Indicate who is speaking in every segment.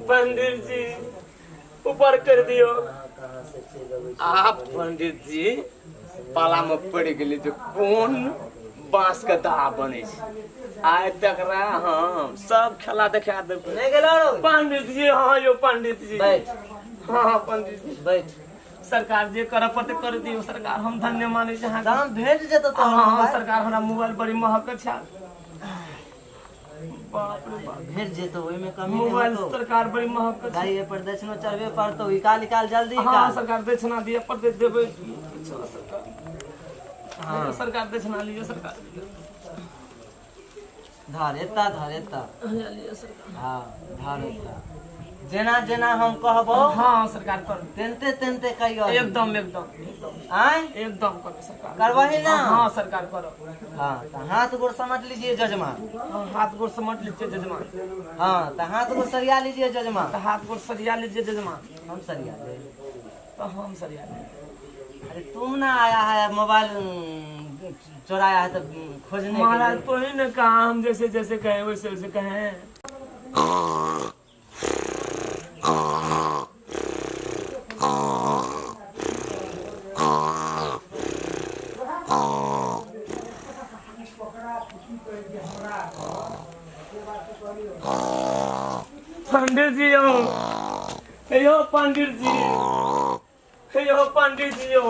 Speaker 1: पंडित जी ऊपर कर दियो। आप पंडित जी पाला में पड़ गेली जे कोन बांस के दाह बने छै। आइ तकरा हम सब खेला देखा देबै।
Speaker 2: नहीं गेलो रो।
Speaker 1: पंडित जी हाँ यो पंडित जी
Speaker 2: बैठ।
Speaker 1: हाँ पंडित जी
Speaker 2: बैठ।
Speaker 1: सरकार जे करऽ पड़तै कर दियौ सरकार, हम धन्य मानै छी अहाँके।
Speaker 2: दाम भेट जेतौ तोहर
Speaker 1: हाँ
Speaker 2: मोबाइल।
Speaker 1: सरकार हमरा मोबाइल बड़ी महग छै। बाप रे बाप।
Speaker 2: भेट जेतौ, ओहिमे कमी नहि
Speaker 1: मोबाइल
Speaker 2: होतौ।
Speaker 1: सरकार बड़ी महग छै।
Speaker 2: गाड़ी पर दक्षिणो चढ़बे पड़तौ, निकाल निकाल जल्दी
Speaker 1: हाँ
Speaker 2: निकाल।
Speaker 1: सरकार दक्षिणा दिअ पड़तै देबै। चलो सरकार।
Speaker 2: हाँ।
Speaker 1: सरकार दक्षिणा लिअ सरकार।
Speaker 2: धर एता, धर एता।
Speaker 1: लिअ सरकार।
Speaker 2: हाँ धर एता। जेना जेना हम कहबो
Speaker 1: हाँ सरकार कर
Speaker 2: तेनते तेनते कहियो।
Speaker 1: एकदम एकदम एकदम
Speaker 2: आय
Speaker 1: एकदम कर सरकार।
Speaker 2: करबही ना?
Speaker 1: हाँ सरकार करो।
Speaker 2: हाँ तो हाथ गोड़ समझ लीजिए जजमान।
Speaker 1: हाँ, हाथ गोड़ समझ लीजिए जजमान।
Speaker 2: हाँ तो हाथ गोड़ सरिया लीजिए जजमान।
Speaker 1: तो हाथ गोड़ सरिया लीजिए जजमान।
Speaker 2: हम सरिया ले।
Speaker 1: तो हम सरिया ले।
Speaker 2: अरे तुम ना आया है मोबाइल चुराया है तो खोजने के
Speaker 1: महाराज
Speaker 2: लिए।
Speaker 1: तो ही ने कहा हम जैसे जैसे कहे वैसे वैसे कहे। पंडित जी यो, यो पंडित जी, यो पंडित जी यो।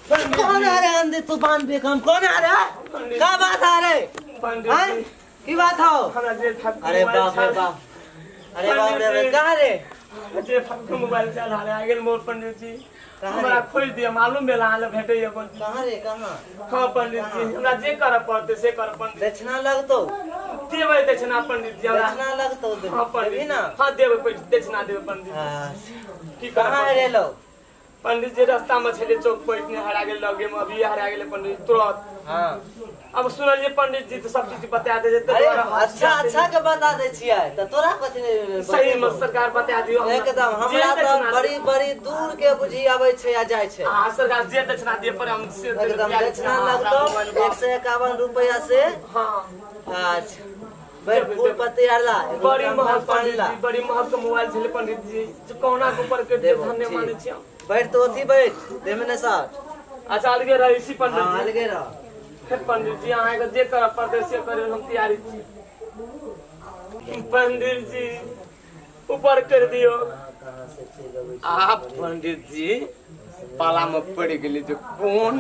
Speaker 1: पंडित
Speaker 2: कौन
Speaker 1: जी,
Speaker 2: आ रहा है अंधे तूफान बेकम? कौन आ रहा है?
Speaker 1: पंडित
Speaker 2: क्या बात आ रहे?
Speaker 1: पंडित
Speaker 2: हाँ?
Speaker 1: जी
Speaker 2: की बात हो?
Speaker 1: हमरा जे फक
Speaker 2: अरे बाप रे बाप, अरे बाप रे बाप, कहाँ रे?
Speaker 1: जे फक मोबाइल चला रहे आ गेल मोर पंडित जी।
Speaker 2: कहाँ
Speaker 1: हमरा
Speaker 2: रे?
Speaker 1: खोज दिया, मालूम भेल अहाँ लग भेटैया पंडित।
Speaker 2: कहाँ रे, कहाँ?
Speaker 1: हाँ पंडित जी हमरा जे करऽ पड़तै से करऽ पंडित।
Speaker 2: दक्षिणा लगतौ।
Speaker 1: देबै दक्षिणा पंडित जी हमरा।
Speaker 2: दक्षिणा लगतौ।
Speaker 1: हाँ पंडित
Speaker 2: देबही ना?
Speaker 1: हाँ देबै दक्षिणा देबै पंडित जी।
Speaker 2: हाँ।
Speaker 1: की करऽ
Speaker 2: कहाँ
Speaker 1: पड़तै?
Speaker 2: हेरेलौ?
Speaker 1: पंडित जी रास्ता में छलै चौक पर इतने हरा गेल लगे में, अभी हरा गेलै पंडित जी तुरंत।
Speaker 2: हाँ।
Speaker 1: अब सुनलियै पंडित जी तो सब चीज बता दे जेतै।
Speaker 2: अरे अच्छा अच्छा के बता दै छियै तऽ तोरा कथी नहि
Speaker 1: सही में सरकार बता दियौ हमरा।
Speaker 2: एकदम
Speaker 1: जे
Speaker 2: हमरा तऽ
Speaker 1: दक्षिणा
Speaker 2: बड़ी बड़ी दूर के बुझी आबै छै आ जाइ छै।
Speaker 1: हाँ सरकार जे दक्षिणा दिए पर हम से
Speaker 2: एकदम
Speaker 1: तैयार छी।
Speaker 2: दक्षिणा
Speaker 1: हाँ, हमरा
Speaker 2: लगतौ
Speaker 1: मोबाइल बाप।
Speaker 2: 151 रुपया से।
Speaker 1: हाँ।
Speaker 2: अच्छा बैठ, फूल पत्ती आर ला, एगो
Speaker 1: बड़ी
Speaker 2: गमला
Speaker 1: महग
Speaker 2: पानी
Speaker 1: पंडित
Speaker 2: ला।
Speaker 1: जी, बड़ी महग के मोबाइल छलै पंडित जी, कहुना के ऊपर के
Speaker 2: देबो,
Speaker 1: धन्य
Speaker 2: ठीक।
Speaker 1: मानै छी हम।
Speaker 2: बैठ तो अथी बैठ, देह में नहीं साठ।
Speaker 1: अच्छा अलगे रहै छी पंडित
Speaker 2: हाँ
Speaker 1: जी।
Speaker 2: अलगे रह।
Speaker 1: हे पंडित जी अहाँके जे करऽ पड़तै से करै हम तैयारी छी। पंडित जी ऊपर कर दियौ। आप पंडित जी पाला में पड़ गेली जे कोन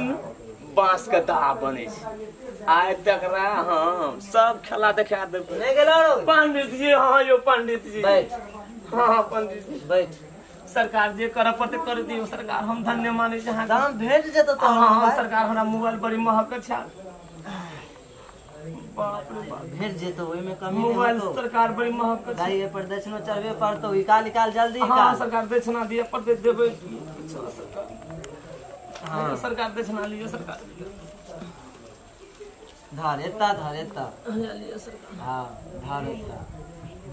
Speaker 1: बांस के दाह बने छै। आइ तकरा हम सब खेला देखा देबै।
Speaker 2: नहीं गेलो रो।
Speaker 1: पंडित जी हाँ यो पंडित जी
Speaker 2: बैठ।
Speaker 1: हाँ पंडित जी
Speaker 2: बैठ।
Speaker 1: सरकार जे करऽ पड़तै कर दियौ सरकार, हम धन्य मानै छी अहाँके।
Speaker 2: दाम भेट जेतौ तोहर
Speaker 1: हाँ
Speaker 2: मोबाइल।
Speaker 1: सरकार हमरा मोबाइल बड़ी महग छै। बाप रे बाप।
Speaker 2: भेट जेतौ, ओहिमे कमी नहि
Speaker 1: मोबाइल
Speaker 2: होतौ।
Speaker 1: सरकार बड़ी महग छै।
Speaker 2: गाड़ी पर दक्षिणो चढ़बे पड़तौ, निकाल निकाल जल्दी
Speaker 1: हाँ
Speaker 2: निकाल।
Speaker 1: सरकार दक्षिणा दिअ पड़तै देबै। चलो सरकार।
Speaker 2: हाँ।
Speaker 1: सरकार दक्षिणा लिअ सरकार।
Speaker 2: धर एता, धर एता।
Speaker 1: लिअ सरकार।
Speaker 2: हाँ धर एता।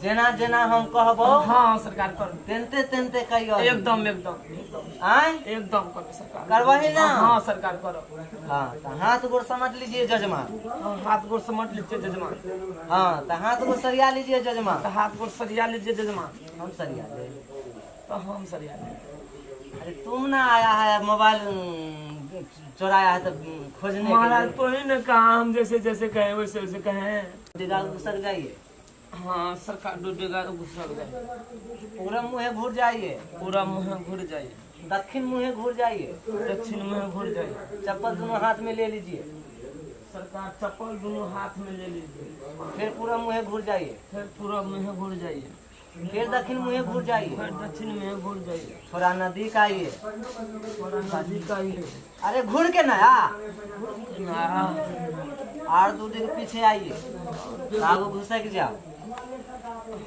Speaker 2: जेना जेना हम कहबो
Speaker 1: हाँ सरकार कर
Speaker 2: तेनते तेनते कहियो।
Speaker 1: एकदम एकदम एकदम
Speaker 2: आय
Speaker 1: एकदम कर सरकार।
Speaker 2: करबही ना?
Speaker 1: हाँ सरकार करो।
Speaker 2: हाँ तो हाथ गोड़ समझ लीजिए जजमान।
Speaker 1: हाँ, हाथ गोड़ समझ लीजिए जजमान।
Speaker 2: हाँ तो हाथ गोड़ सरिया लीजिए जजमान।
Speaker 1: तो हाथ गोड़ सरिया लीजिए जजमान।
Speaker 2: हम सरिया ले।
Speaker 1: तो हम सरिया ले।
Speaker 2: अरे तुम ना आया है मोबाइल चुराया है तो खोजने के
Speaker 1: महाराज
Speaker 2: लिए।
Speaker 1: तो ही ने कहा हम जैसे जैसे कहे वैसे वैसे कहे।
Speaker 2: डिगा घुसक जाइए।
Speaker 1: हाँ सरकार डूबेगा घुसक जाइए।
Speaker 2: पूरा मुँहे घूर जाइए।
Speaker 1: पूरा मुँह घुर जाइए।
Speaker 2: दक्षिण मुँहे घूर जाइए।
Speaker 1: दक्षिण मुँह घुर जाइए।
Speaker 2: चप्पल दोनों हाथ में ले लीजिए।
Speaker 1: सरकार चप्पल दोनों हाथ में ले लीजिए।
Speaker 2: फिर पूरा मुँहे घूर जाइए।
Speaker 1: फिर पूरा मुँह घुर जाइए।
Speaker 2: फिर दक्षिण मुँहे घूर जाइए।
Speaker 1: फिर दक्षिण मुँह घुर जाइए।
Speaker 2: थोड़ा नजदीक आइए।
Speaker 1: थोड़ा नजदीक आइए।
Speaker 2: अरे घूर के ना आ।
Speaker 1: ना
Speaker 2: और दो डिग पीछे आइए, आगू घुसक जाओ।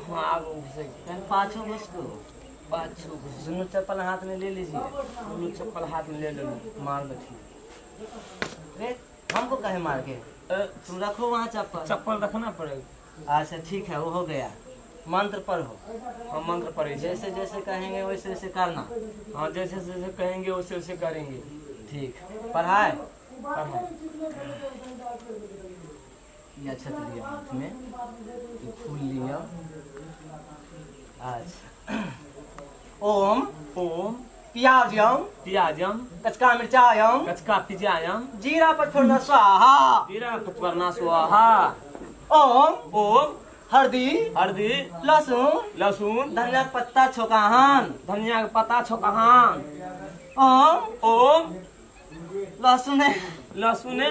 Speaker 1: हाँ आगू घुसक।
Speaker 2: फिर पाछू घुसको।
Speaker 1: पाछू घुस।
Speaker 2: दोनों चप्पल हाथ में ले लीजिए।
Speaker 1: दोनों चप्पल हाथ में ले लो।
Speaker 2: मार बैठिए। अरे हमको कहे मार के? तुम रखो वहाँ चप्पल।
Speaker 1: चप्पल रखना पड़ेगा।
Speaker 2: अच्छा ठीक है, वो हो गया। मंत्र पढ़ो।
Speaker 1: हम मंत्र पढ़े।
Speaker 2: जैसे जैसे कहेंगे वैसे वैसे करना।
Speaker 1: हाँ जैसे जैसे कहेंगे वैसे वैसे करेंगे।
Speaker 2: ठीक पढ़ाए।
Speaker 1: पढ़ाए।
Speaker 2: ये अक्षत लिया हाथ में, ये फूल लिया। अच्छा ओम
Speaker 1: ओम
Speaker 2: प्याजम
Speaker 1: प्याजम
Speaker 2: कचका मिर्चायम
Speaker 1: कचका पिजायम
Speaker 2: जीरा पचफोरना स्वाहा
Speaker 1: जीरा पचफोरना स्वाहा
Speaker 2: ओम
Speaker 1: ओम
Speaker 2: हल्दी
Speaker 1: हल्दी
Speaker 2: लहसुन
Speaker 1: लहसुन
Speaker 2: धनिया के पत्ता छोकाहन
Speaker 1: धनिया के पत्ता छोकाहन
Speaker 2: ओम
Speaker 1: ओम
Speaker 2: लहसुन
Speaker 1: लहसुन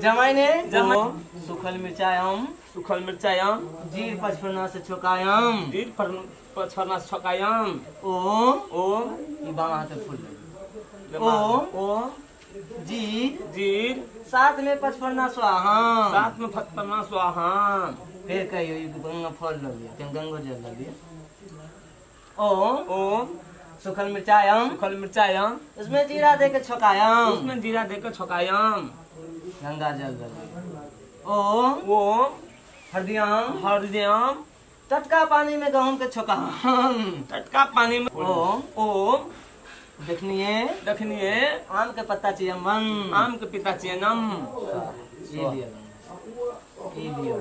Speaker 2: जमाइने
Speaker 1: जमाइन
Speaker 2: सूखल मिर्चायम
Speaker 1: सूखल मिर्चायम
Speaker 2: जीर पचफोरना से छोकायम
Speaker 1: जीर पचफोरना से छोकायम
Speaker 2: ओम
Speaker 1: ओम
Speaker 2: ई बामा हाथे फूल ओम
Speaker 1: ओम
Speaker 2: जीर
Speaker 1: जीर
Speaker 2: साथ में पचफोरना स्वाहा
Speaker 1: साथ में पचफोरना स्वाहा
Speaker 2: फिर कहियो ई गंगा फल लग लिया फिर गंगो जल लग लिया ओम
Speaker 1: ओम
Speaker 2: सूखल मिर्चायम
Speaker 1: सूखल मिर्चायम
Speaker 2: उसमें जीरा दे के छोकायम
Speaker 1: उसमें जीरा देकर छोकायम
Speaker 2: गंगा जल लग लिया ओम
Speaker 1: ओम
Speaker 2: हल्दियाम
Speaker 1: हल्दियाम
Speaker 2: टटका पानी में गहूम के छोकाम
Speaker 1: टटका पानी में
Speaker 2: ओम
Speaker 1: ओम
Speaker 2: देखनिए
Speaker 1: देखनिए
Speaker 2: आम के पत्ता चाहिए मन
Speaker 1: आम के पिता चाहिए नम
Speaker 2: ये लिया ये लिया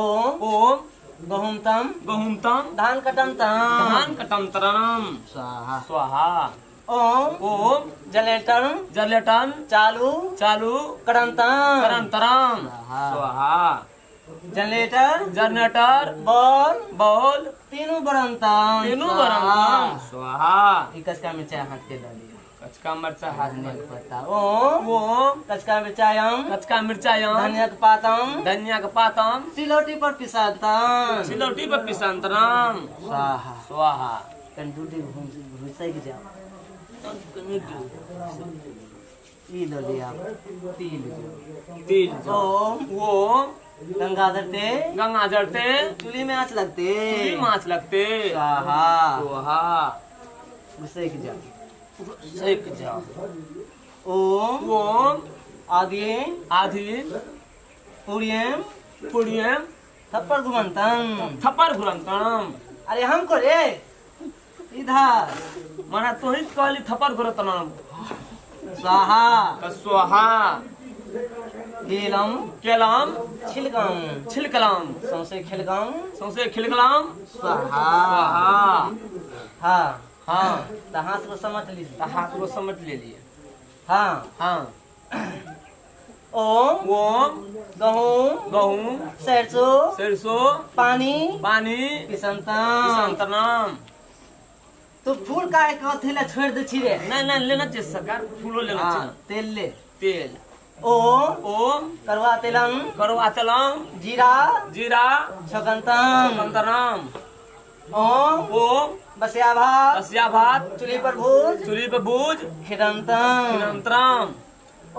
Speaker 2: ओम
Speaker 1: ओम
Speaker 2: गहूम तम
Speaker 1: गहूम तम
Speaker 2: धान कटम तम
Speaker 1: धान कटम तरम
Speaker 2: स्वाहा
Speaker 1: स्वाहा
Speaker 2: ओम
Speaker 1: ओम
Speaker 2: जलेटन
Speaker 1: जलेटन
Speaker 2: चालू
Speaker 1: चालू
Speaker 2: करंतम
Speaker 1: करंतरम
Speaker 2: स्वाहा।
Speaker 1: स्वाहा
Speaker 2: जनरेटर
Speaker 1: जनरेटर
Speaker 2: बॉल
Speaker 1: बॉल
Speaker 2: तीनों बरंतम
Speaker 1: तीनों बरंतम स्वाहा
Speaker 2: ई कचका मिर्चाई हाथ के डालिए
Speaker 1: कचका मिर्चा हाथ
Speaker 2: धनिया
Speaker 1: में
Speaker 2: के पत्ता ओम
Speaker 1: ओम
Speaker 2: कचका मिर्चायम
Speaker 1: कचका मिर्चायम
Speaker 2: धनिया के पातम
Speaker 1: धनिया के पातम
Speaker 2: सिलौटी पर पिसातम
Speaker 1: सिलौटी पर पिसंतरम
Speaker 2: स्वाहा
Speaker 1: स्वाहा
Speaker 2: कन दूधी घुसक जाओ ई लो लिया तिल जो
Speaker 1: तिल जो
Speaker 2: ओम
Speaker 1: ओम
Speaker 2: गंगाधर ते
Speaker 1: गंगा जल ते
Speaker 2: चूल्ही में आँच लगते
Speaker 1: चूल्ही में आँच लगते
Speaker 2: स्वाहा
Speaker 1: स्वाहा
Speaker 2: घुसक जाओ
Speaker 1: घुसक जाओ
Speaker 2: ओम
Speaker 1: ओम
Speaker 2: आदि
Speaker 1: आधि
Speaker 2: पुरियम
Speaker 1: पुरियम
Speaker 2: थप्पड़ घुमंतम
Speaker 1: थप्पड़ घुरंतम
Speaker 2: अरे हमको रे इधर
Speaker 1: माना तो ही कहली थप्पड़ घुरतनम
Speaker 2: स्वाहा
Speaker 1: त स्वाहा
Speaker 2: गेलम
Speaker 1: केलम
Speaker 2: छिलकम
Speaker 1: छिलकलम
Speaker 2: सौंसे खिलकम
Speaker 1: सौंसे खिलकलम
Speaker 2: स्वाहा
Speaker 1: स्वाहा
Speaker 2: हाँ
Speaker 1: हाँ
Speaker 2: तो हाथ को समझ लीजिए
Speaker 1: त हाथ को समझ ले लिए
Speaker 2: हाँ
Speaker 1: हाँ
Speaker 2: ओम
Speaker 1: ओम
Speaker 2: गहूम
Speaker 1: गहूम
Speaker 2: सरसों
Speaker 1: सरसों
Speaker 2: पानी
Speaker 1: पानी
Speaker 2: पिसंतम
Speaker 1: पिसंतनम
Speaker 2: तो फूल काहे कथी ला छोड़ दे छी रे
Speaker 1: नहीं नहीं लेना चाहिए सरकार फूलो लेना
Speaker 2: हाँ,
Speaker 1: चाहिए
Speaker 2: तेल ले
Speaker 1: तेल
Speaker 2: ओम
Speaker 1: ओम
Speaker 2: करवा तेलम
Speaker 1: करवा तेलम
Speaker 2: जीरा
Speaker 1: जीरा
Speaker 2: छकंतम
Speaker 1: छकंतनम
Speaker 2: ओम
Speaker 1: ओम
Speaker 2: बसिया भात
Speaker 1: बसिया भात
Speaker 2: चूल्ही पर भूज
Speaker 1: चूल्ही पर भूज
Speaker 2: खिरंतम
Speaker 1: खिरंतरम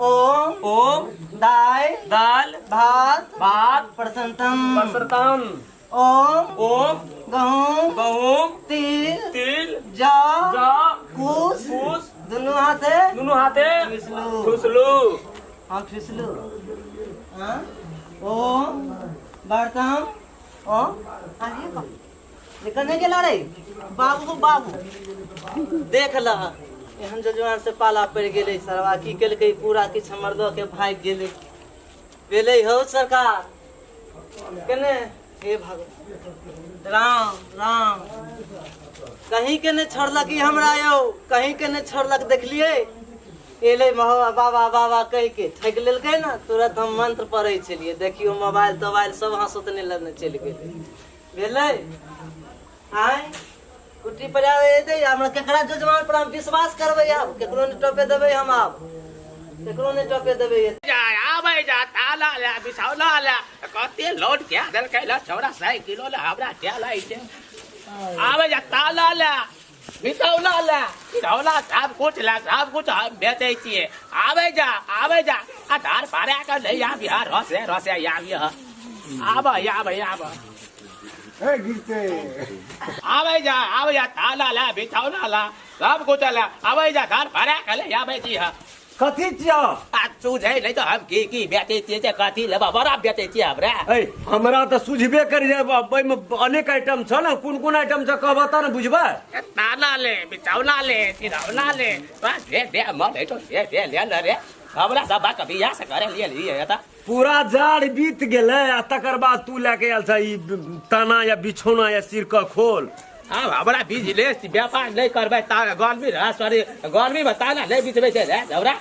Speaker 2: ओम
Speaker 1: ओम
Speaker 2: दाल
Speaker 1: दाल
Speaker 2: भात
Speaker 1: भात
Speaker 2: परसंतम
Speaker 1: परसंतम
Speaker 2: ओम
Speaker 1: ओम
Speaker 2: गहूम
Speaker 1: गहूम
Speaker 2: तिल
Speaker 1: तिल
Speaker 2: जौ
Speaker 1: जौ
Speaker 2: कुश
Speaker 1: कुश
Speaker 2: दुनू हाथे
Speaker 1: दुनू हाथे
Speaker 2: ठुसलू
Speaker 1: ठुसलू
Speaker 2: हाँ ठुसलू हाँ ओम बर्तन ओम अरे बाप ये कने गेला रे बाबू हो बाबू देख ल एहन जजमान से पाला पड़ि गेलै सरवा की केलकै पूरा किछु हमर दऽ के भागि गेलै भेलै हौ सरकार केने हे भगवान राम राम कहीं के नहि छोड़लक ई हमरा यौ कहीं के नहि छोड़लक देखलियै एलै महो बाबा बाबा कहि के ठकि लेलकै ने तुरंत हम मंत्र पढ़ै छलियै देखियौ मोबाइल तोबाइल सब हंसोतने लगने चलि गेलै भेलै आँय कुट्टी पर एतै हमरा केकरा जजमान पर हम विश्वास करबै आब केकरो नहि टपे देबै हम आब केकरो नहि टपे देबै
Speaker 3: जाय आबै जा ताला ले बिछौना ले कते लोड क्या देलकै ल छौड़ा साइकिलो ले हमरा क्या लै छै आबै जा ताला ले बिछौना ले बिछौना सब कुछ ले सब कुछ हम बेचै छियै आबै जा आबै जा आ धार पारा के ले आबि हा रसे रसे आबि हा आब आब आब
Speaker 4: ए गिरते
Speaker 3: आबै जा आबै जा ताला ला बिछौना ला सब कुछ ला आबै जा धार भरा के ले आबै छी हा
Speaker 4: कथी छियौ
Speaker 3: आ सुझै नहि तऽ हम की की बेचै छियै से कथी लेबऽ बड़ा बेचै छियै हमरा
Speaker 4: ए हमरा तऽ सुझबे करी जाय ओहिमे अनेक आइटम छ ने कोन कोन आइटम छ कहबऽ तऽ ने बुझबै
Speaker 3: ताला ले बिछौना ले सिरौना ले बस दे दे मन है तो दे दे ले ले रे हमरा सब बात कभी यहाँ से करे लिए लिए तऽ
Speaker 4: पूरा जाड़ बीत गेलै आ तकर बाद तू लए के आयल छ ई ताना या बिछौना या सिर के खोल
Speaker 3: आब हमरा बिजनेस व्यापार नहि करबै ता गर्मी रह सॉरी गर्मी मे ताला नहि बिछबै छै रे हमरा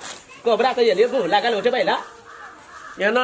Speaker 3: कोबरा तऽ एलियै मुँह लागल उठबै ला।
Speaker 4: एना।